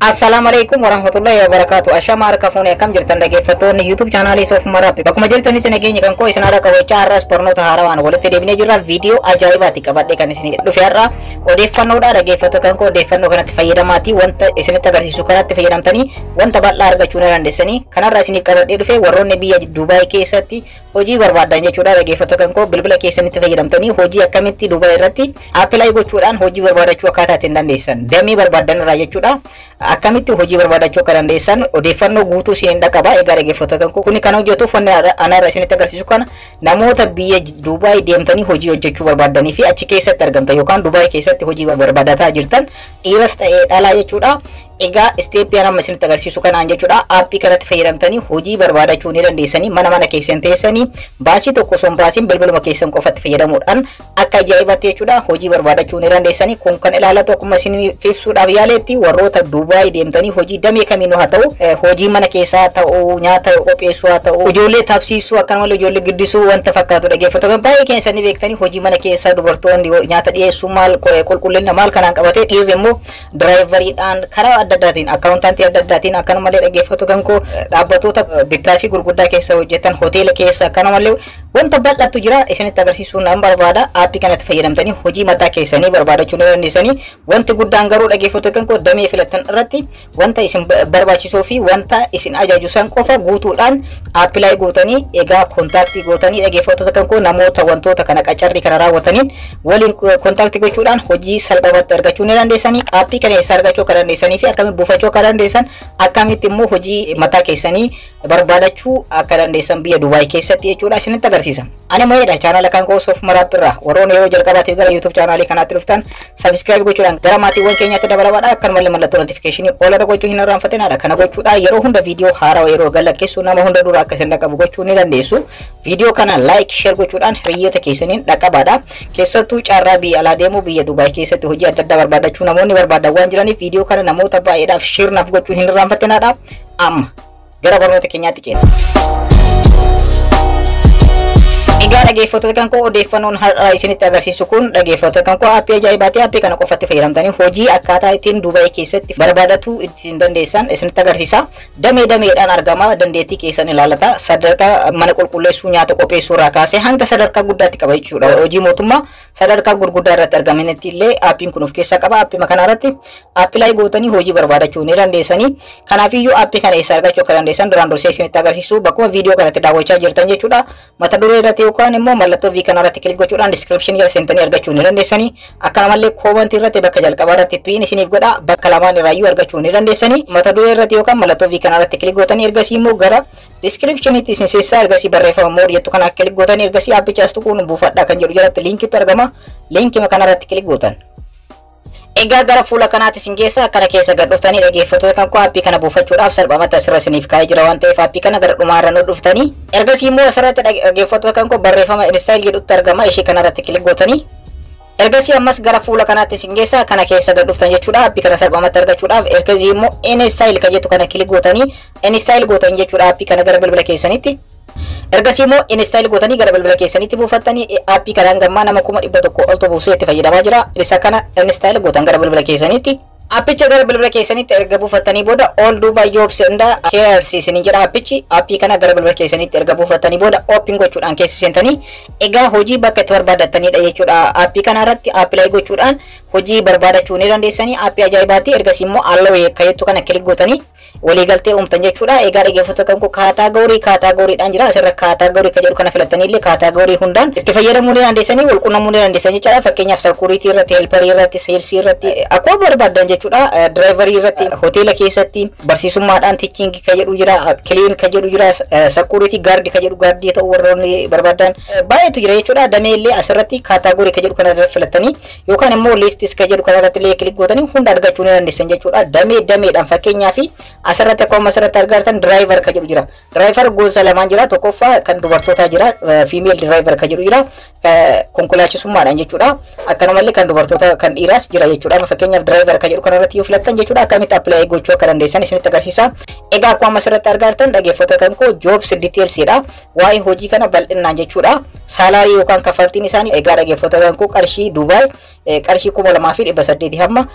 Assalaamu alaikum warahmatullahi wabarakatuh. Ashama harka fuune, akkam jirtan dhaggeeffattoonni YouTube chaanaalii Soof Maraabbi? Bakkuma jirtanitti nageenya kan koo isin haadha qabachaa, har'as barnoota haarawaan walitti deebinee jirra. Viidiyoo ajaa'ibaati qabadhee kan isin dhufe har'a odeeffannoodha, dhaggeeffattoota kan koo. Odeeffannoo kanatti fayyadamaati, wanta isinitti agarsiisu kanatti fayyadamtanii wanta bal'aa argachuu ni dandeessanii. Kanarra isiniif qabadhee dhufe warroonni biyya Dubaay keessatti hojii barbaadan jechuudha, dhaggeeffattoota kan koo. Bilbila keessanitti fayyadamtanii hojii akkamitti Dubaay irratti apply gochuudhaan hojii barbaadachuu akkaataa ittiin dandeessan, damee barbaadan irraa jechuudha. Akkamitti hojii barbaadachuu akka dandeessan odeeffannoo guutuu isin dhaqqaba. Egaa dhaggeeffattoota kan koo, kuni kan hojjetuuf wanni anarra isinitti agarsiisu kana namoota biyya Dubaay deemtanii hojii hojjechuu barbaadanii fi achi keessatti argamtan yookaan Dubaay keessatti hojii barbaadataa jirtan, dhiiras ta'ee dhalaa jechuudha. Egaa step amma isinitti agarsiisu kanaan jechuudha. Aappii kanatti fayyadamtanii hojii barbaadachuu ni dandeessanii, mana mana keessan teessanii, baasii tokko osoo hin baasiin, bilbiluma keessan qofatti fayyadamuudhaan akka ajaa'ibaatti jechuudha hojii barbaadachuu ni dandeessanii. Kun kan ilaalatu akkuma isiniif ibsuudhaaf yaaletti warroota Dubaay deemtanii hojii damee kamiinuu haa ta'u, hojii mana keessaa haa ta'u, nyaata qopheessuu haa ta'u, ijoollee tapsiisuu, akkanumallee ijoollee guddisuu wanta fakkaatu. Dhaggeeffattoota baay'ee keessanii beektanii, hojii mana keessaa dubartoonni nyaata dhiyeessuu, maal qulqullina maal kanaan qabatee, dhiirri immoo driveriidhaan, karaa adda addaatiin, accountantii adda addaatiin, akkanumallee dhaggeeffattoota kan koo dhaabbatoota bittaa fi gurguddaa keessa hojjetan, hoteela keessa, akkanumallee wanta bal'attu jira isinitti agarsiisuu nan barbaada. Aappii kanatti fayyadamtanii hojii mataa keessanii barbaadachuu ni dandeessanii. Wanti guddaan garuu, dhaggeeffattoota kan koo, damee filattan irratti wanta isin barbaachisuu fi wanta isin ajaju san qofa guutuudhaan apply gootanii, egaa contact gootanii, dhaggeeffattoota kan koo, namoota wantoota kana qacarrii kana raawwataniin waliin contact gochuudhaan hojii salphumatti argachuu ni dandeessanii. Aappii kana eessa argachuu akka dandeessanii fi akkamitti buufachuu akka dandeessan, akkamitti immoo hojii mataa keessanii barbaadachuu akka dandeessan biyya Dubaay keessatti jechuudha isinitti agarsiisa. Ani mo'eedha, chaanaala kan koo Soof Maraab irraa. Warroonni yeroo jalqabaatiif gara YouTube chaanaalii kanaatti dhuftan subscribe gochuudhaan gara maatiiwwan keenyaatti dabalamaadha. Akkanumallee mallattoo notification all irra gochuu hin irraanfatinaadha. Kana gochuudhaan yeroo hunda viidiyoo haarawaa yeroo galakkeessu nama hunda dura akka isin dhaqqabu gochuu ni dandeessu. Viidiyoo kana like, share gochuudhaan hiriyoota keessaniin dhaqqabaadha. Keessattuu carraa biyya alaa deemuu, biyya Dubaay keessatti hojii adda addaa barbaadachuu namoonni barbaadan waan jiraniif viidiyoo kana namoota baay'eedhaaf share naaf gochuu hin irraanfatinaadha. Amma gara barnoota keenyaatti ceena. Egaa dhaggeeffattoota kan koo, odeeffannoon har'a isinitti agarsiisu kun, dhaggeeffattoota kan koo, aappii ajaa'ibaati. Aappii kana qofatti fayyadamtanii hojii akkaataa ittiin Dubaay keessatti barbaadatu ittiin dandeessan isinitti agarsiisa. Damee dameedhaan argama, dandeettii keessan ilaalata. Sadarkaa mana qulqulleessuu, nyaata qopheessuu irraa kaasee hanga sadarkaa guddaatti qaba jechuudha. Hojii mootummaa sadarkaa gurguddaa irratti argamanitti illee aappiin kun of keessaa qaba. Aappii kana irratti apply gootanii hojii barbaadachuu ni dandeessanii. Kanaafiyyuu aappii kana eessa argachuu akka dandeessan duraan dursee isinitti agarsiisu, bakkuma viidiyoo kanatti daawwachaa jirtan jechuudha. Mata duree irratti yookaan immoo mallattoo V kana irratti click gochuudhaan description jala seentanii argachuu ni dandeessanii. Akkanumallee comment irratti bakka jalqabaa irratti pin isiniif godha, bakka lamaan irraayyuu argachuu ni dandeessanii. Mata duree irratti yookaan mallattoo V kana irratti click gootanii ergasii immoo gara descriptionitti isin seensaa, ergasii barreeffama more jettu kana click gootanii, ergasii aappicha as tuquun buufadhaa kan jedhu jalatti liinkitu argama. Liinkii kana irratti click gootan. Egaa gara fuula kanaatti isin geessa. Akkana keessa gad dhuftanii, dhaggeeffattoota kan koo, aappii kana buufachuudhaaf salphumatti asirra isiniif kaa'ee jira waan ta'eef aappii kana gara dhumaa irra nu dhuftanii, ergasii immoo asirratti, dhaggeeffattoota kan koo, barreeffama install jedhutti argama. Ishee kanarratti click gootanii ergasii ammas gara fuula kanaatti isin geessa. Kana keessa gad dhuftan jechuudha aappii kana salphumatti argachuudhaaf. Ergasii immoo install kan jettu kana click gootanii install gootan jechuudha aappii kana gara bilbila keessanitti. Ergasii immoo install gootanii gara bilbila keessanitti buufattanii. Aappii kanaan gammaa nama 100,000 oltu buusee itti fayyadamaa jira. Isa kana install gootan gara bilbila keessanitti. Aappicha gara bilbila keessanitti erga buufattanii booda "All Dubai Jobs and Careers" isiniin jedha aappichi. Aappii kana gara bilbila keessanitti erga buufattanii booda open gochuudhaan keessa seentanii, egaa hojii bakka itti barbaadatanidha jechuudha. Aappii kana irratti apply gochuudhaan hojii barbaadachuu ni dandeessanii. Aappii ajaa'ibaati. Ergasii immoo allow jettu kana click gootanii waliigaltee uumtan jechuudha. Egaa dhaggeeffattoota kan koo, category categorydhaan jira. Asirra category kan jedhu kana filattanii illee category hundaan itti fayyadamuu ni dandeessanii, wal quunnamuu ni dandeessan jechuudha. Fakkeenyaaf security irratti, helperii irratti, salesii irratti, akkuma barbaadan jechuudha. Driverii irratti, hoteela keessatti, barsiisummaadhaan teaching kan jedhu jira, clean kan jedhu jira, security guard kan jedhu, guardii ta'uu warroonni barbaadan baay'eetu jira jechuudha. Damee illee asirratti category kan jedhu kana filattanii yookaan immoo lists kan jedhu kana irratti illee click gootanii hunda argachuu ni dandeessan jechuudha. Damee dameedhaan, fakkeenyaaf asirratti akkuma asirratti argartan driver kan jedhu jira. Driver gosa lamaan jira. Tokkoffaa kan dubartootaa jira. Female driver kan jedhu jira. Konkolaachisummaadhaan jechuudha. Akkanumallee kan dubartoota kan dhiiraas jira jechuudha. Fakkeenyaaf driver kan jedhu kanarratti yoo filattan jechuudha, akkamitti apply gochuu akka dandeessan isinitti agarsiisa. Egaa akkuma asirratti argartan, dhaggeeffattoota kan koo, jobs detailsidha. Waa'ee hojii kana bal'inaan jechuudha. Salary yookaan kaffaltiin isaanii egaa, dhaggeeffattoota kan koo, qarshii Dubaay qarshii 2,800 hamma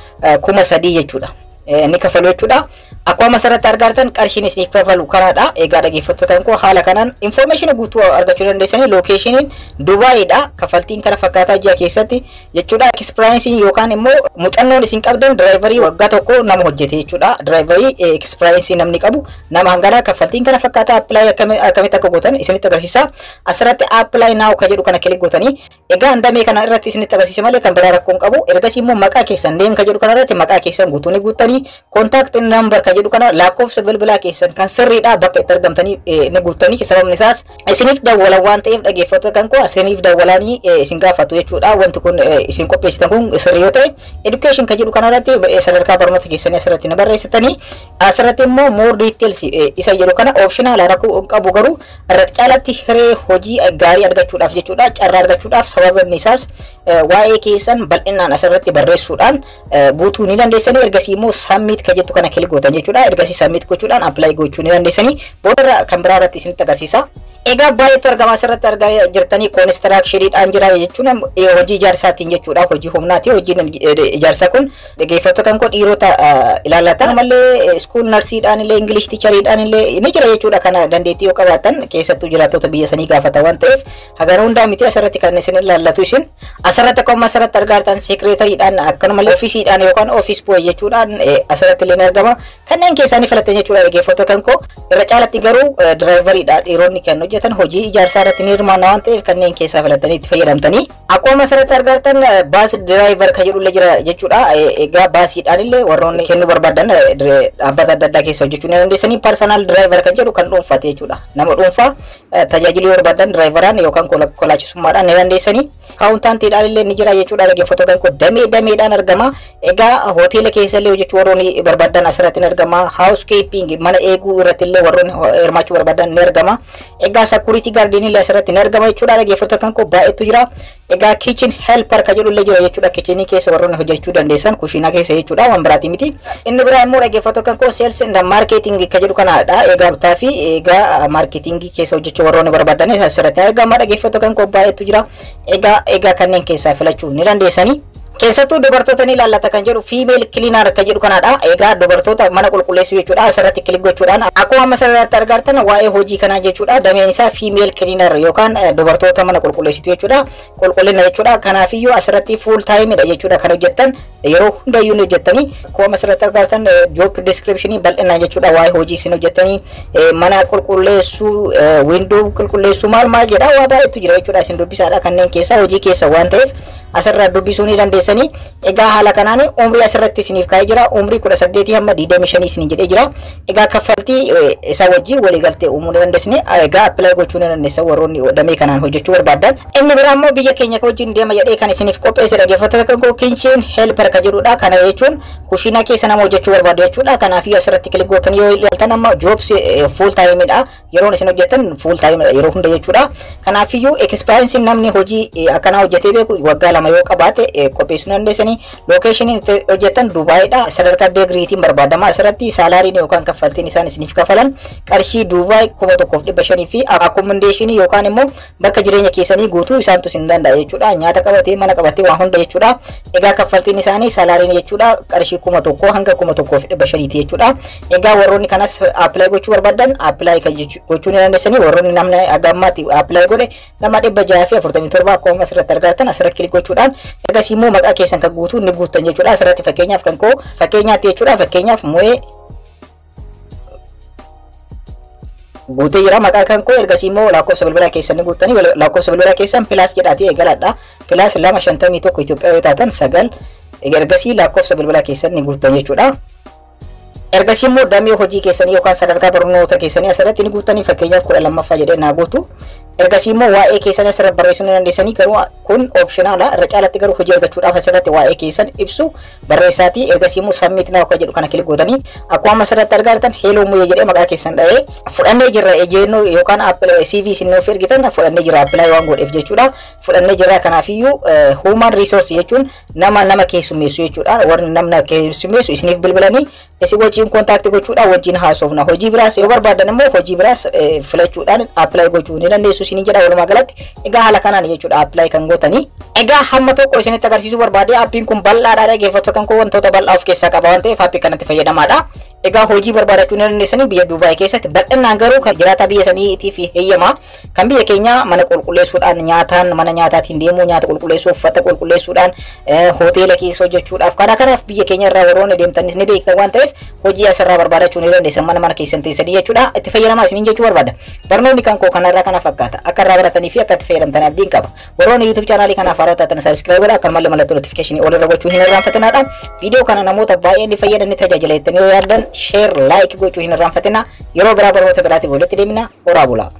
3,000 jechuudha. ni kafalu jechuudha. Akkuma asirratti argartan qarshiin isiniif kafalu kanaadha. Egaa dhaggeeffattoota kan koo, haala kanaan information guutuu argachuu dandeessanii. Locationiin Dubaayiidha. Kaffaltiin kana fakkaataa ji'a keessatti jechuudha. Experience yookaan immoo muuxannoon isin qabdan driverii waggaa 1 nama hojjete jechuudha. Driverii experience namni qabu nama hangana, kaffaltiin kana fakkaataa. Apply akkamitti akka gootan isinitti agarsiisa. Asirratti "apply now" ka jedhu kana click gootanii, egaa damee kana irratti isinitti agarsiisa malee kan biraa rakkoon qabu. Ergasii immoo maqaa keessan, "name" ka jedhu kana irratti maqaa keessan guutuu ni guuttanii, "contact number" ka jedhu kana lakkoofsa bilbilaa keessan kan sirriidha bakka itti argamtanii ni guuttanii. Sababni isaas isiniif dawwalan waan ta'eef, dhaggeeffattoota kan koo, isiniif dawwalanii isin gaafatu jechuudha. Wanti kun isin qopheessitan kun sirrii yoo ta'e, "education" ka jedhu kana irratti sadarkaa barnoota keessanii asirratti ni barreessitanii. Asirratti immoo "more details" isa jedhu kana optional, rakkoo qabu, garuu irratti caalatti hiree hojii gaarii argachuudhaaf jechuudha, carraa argachuudhaaf. Sababni isaas waa'ee keessan bal'inaan asirratti barreessuudhaan guutuu ni dandeessanii. Ergasii immoo "submit" ka jettu kana click gootan jechuudha. Ergasii submit gochuudhaan apply gochuu ni dandeessanii. Boodarra kan biraa irratti isinitti agarsiisa. Egaa baay'eetu argama. Asirratti argaa jirtanii, constructioniidhaan jira jechuun hojii ijaarsaatiin jechuudha. Hojii humnaati. Hojiin ijaarsaa kun, dhaggeeffattoota kan koo, dhiirota ilaallata. Mallee school nurseiidhaan illee, English teacheriidhaan illee ni jira jechuudha. Kana dandeettii yoo qabaatan, keessattuu jiraattota biyya sanii gaafata waan ta'eef, hagana hundaa miti asirratti kan isin ilaallatu. Isin asirratti akkuma asirratti argaa jirtan secretaryiidhaan, akkanumallee officeiidhaan yookaan office boy jechuudhaan asirratti illee ni argama. Kanneen keessaa ni filattan jechuudha, dhaggeeffattoota kan koo. Irra caalatti garuu driveriidha dhiironni kan hojjetan, hojii ijaarsaa irratti ni hirmaanna waan ta'eef, kanneen keessaa filattanii itti fayyadamtanii. Akkuma asirratti argartan bus driver kan jedhullee jira jechuudha. Egaa busiidhaan illee warroonni kennuu barbaadan dhaabbata adda addaa keessa hojjechuu ni dandeessanii. Personal driver kan jedhu kan dhuunfaate jechuudha. Nama dhuunfaa tajaajiluu barbaadan driveraan yookaan konkolaachisummaadhaan ni dandeessanii. Accountantiidhaan illee ni jira jechuudha, dhaggeeffattoota kan, damee dameedhaan argama. Egaa hoteela keessa illee hojjechuu warroonni barbaadan asirratti ni argama. House keeping, mana eeguu irratti illee warroonni hirmaachuu barbaadan ni argama. Egaa security guardiin illee asirratti ni argama jechuudha, dhaggeeffattoota kan koo, baay'eetu jira. Egaa kitchen helper ka jedhu illee jira jechuudha. Kitchenii keessa warroonni hojjechuu dandeessan, kushiinaa keessa jechuudha, waan biraati miti. Inni biraa immoo, dhaggeeffattoota kan koo, sales and marketing ka jedhu kanadha. Egaa bittaa fi egaa marketingii keessa hojjechuu warroonni barbaadan asirratti argama, dhaggeeffattoota kan koo, baay'eetu jira. Egaa kanneen keessaa filachuu ni dandeessanii. Keessattuu dubartoota ni ilaallata kan jedhu female cleaner kan jedhu kanadha. Egaa dubartoota mana qulqulleessuu jechuudha. Asirratti click gochuudhaan akkuma amma asirratti argartan waa'ee hojii kanaa jechuudha. Dameen isaa female cleaner yookaan dubartoota mana qulqulleessitu jechuudha. Qulqullina jechuudha. Kanaafiyyuu asirratti full timeidha jechuudha kan hojjettan, yeroo hundayyuu ni hojjettanii. Akkuma asirratti argartan job description bal'inaan jechuudha, waa'ee hojii isin hojjettanii, mana qulqulleessuu, window qulqulleessuu, maal maal jedha, waa baay'eetu jira jechuudha. Isin dubbisaadha kanneen keessaa, hojii keessa waan ta'eef asirraa dubbisuu ni dandeessanii. Egaa haala kanaan umrii asirratti isiniif kaa'ee jira. Umrii 18 hamma 25 isinii jedhee jira. Egaa kaffaltii isaa wajjin waliigaltee uumuu ni dandeessanii. Egaa apply gochuu ni dandeessan warroonni damee kanaan hojjechuu barbaadan. Inni biraa immoo biyya keenya wajjin deema jedhee kan isiniif qopheesse, dhaggeeffattoota kan koo, kitchen helper kan jedhudha. Kana jechuun kushiinaa keessa nama hojjechuu barbaadu jechuudha. Kanaafii asirratti click gootanii yoo ilaaltan amma jobs full timeidha. Yeroon isin hojjettan full timeidha, yeroo hunda jechuudha. Kanaafiyyuu experience namni hojii akkanaa hojjetee beeku waggaa 2 yoo qabaate qopheessuu dandeessanii. Locationiin itti hojjettan Dubaayidha. Sadarkaa degreetiin barbaadama. Asirratti salaryiin yookaan kaffaltiin isaan isiniif kafalan qarshii Dubaay 1500 fi accommodationii yookaan immoo bakka jireenya keessanii guutuu isaantu isin danda'a jechuudha. Nyaata qabatee, mana qabatee, waa hunda jechuudha. Egaa kaffaltiin isaanii, salaryiin jechuudha, qarshii 1000 hanga 1500ti jechuudha. Egaa warroonni kanas apply gochuu barbaadan apply gochuu ni dandeessanii. Warroonni namni hagammaatti apply godhe nama 647 akkuma asirratti argattan. Asirratti click gochuudhaan ergasii immoo maqaa keessan kan guutuu ni guuttan jechuudha. Asirratti fakkeenyaaf kan koo fakkeenyaatti jechuudha, fakkeenyaaf Mo'ee guutee jira maqaa kan koo. Ergasii immoo lakkoofsa bilbilaa keessan ni guuttanii. Lakkoofsa bilbilaa keessan plus jedhaatii eegaladha. +251 Itoophiyaa yoo taatan 9, ergasii lakkoofsa bilbilaa keessan ni guuttan jechuudha. Ergasii immoo damee hojii keessanii yookaan sadarkaa barnoota keessanii asirratti ni guuttanii. Fakkeenyaaf 12ffaa jedhee naa guutu. Ergasii immoo waa'ee keessanii asirratti barreessuu ni dandeessanii, garuu kun optionala. Irra caalatti garuu hojii argachuudhaaf asirratti waa'ee keessan ibsu barreessaatii, ergasii immoo "submit now" akka jedhu kana click gootanii, akkuma amma asirratti argattan "Hello Muye" jedhee maqaa keessan dha'ee fudhannee jirra ejennoo yookaan CV isin nuuf ergitan fudhannee jirra, apply waan godheef jechuudha. Fudhannee jirra. Kanaafiyyuu human resource jechuun nama nama keessummeessu jechuudha. Warri nama keessummeessu isiniif bilbilanii Isin wajjin contact gochuudhaan wajjin haasofna. Hojii biraas yoo barbaadan immoo hojii biraas filachuudhaan apply gochuu ni dandeessu isiniin jedha. Walumaa galatti egaa haala kanaan jechuudha apply kan gootanii. Egaa hamma tokko isinitti agarsiisuu barbaade. Aappiin kun bal'aadha, dhaggeeffattoota kan koo, wantoota bal'aa of keessaa qaba waan ta'eef aappii kanatti fayyadamaadha. Egaa hojii barbaadachuu ni dandeessanii biyya Duubaay keessatti. Bal'inaan garuu kan jiraataa biyya saniitiif heeyyama. Kan biyya keenya mana qulqulleessuudhaan, nyaataan mana nyaataatiin deemuu, nyaata qulqulleessuu, uffata qulqulleessuudhaan, hoteela keessa hojjechuudhaaf, karaa kanaaf biyya keenya irraa warroonni deemtanis ni beektan waan ta'eef hojii asirraa barbaadachuu ni dandeessan mana mana keessan teessanii jechuudha. Itti fayyadamaa isiniin jechuu barbaada. Barnoonni kan koo kanarraa kana fakkaata. Akka irraa baratanii fi akka itti fayyadamtan abdiin qaba. Warroonni YouTube chaanaalii kanaaf haaraa taatan subscribe godhaa, akkanumallee mallattoo notification ol irra gochuu hin irraanfatinaadha. Viidiyoo kana namoota baay'ee ni fayyadan, ni tajaajila jettanii yoo yaaddan share, like gochuu hin irraanfatina. Yeroo biraa barnoota biraatiif walitti deemina. Horaa bulaa.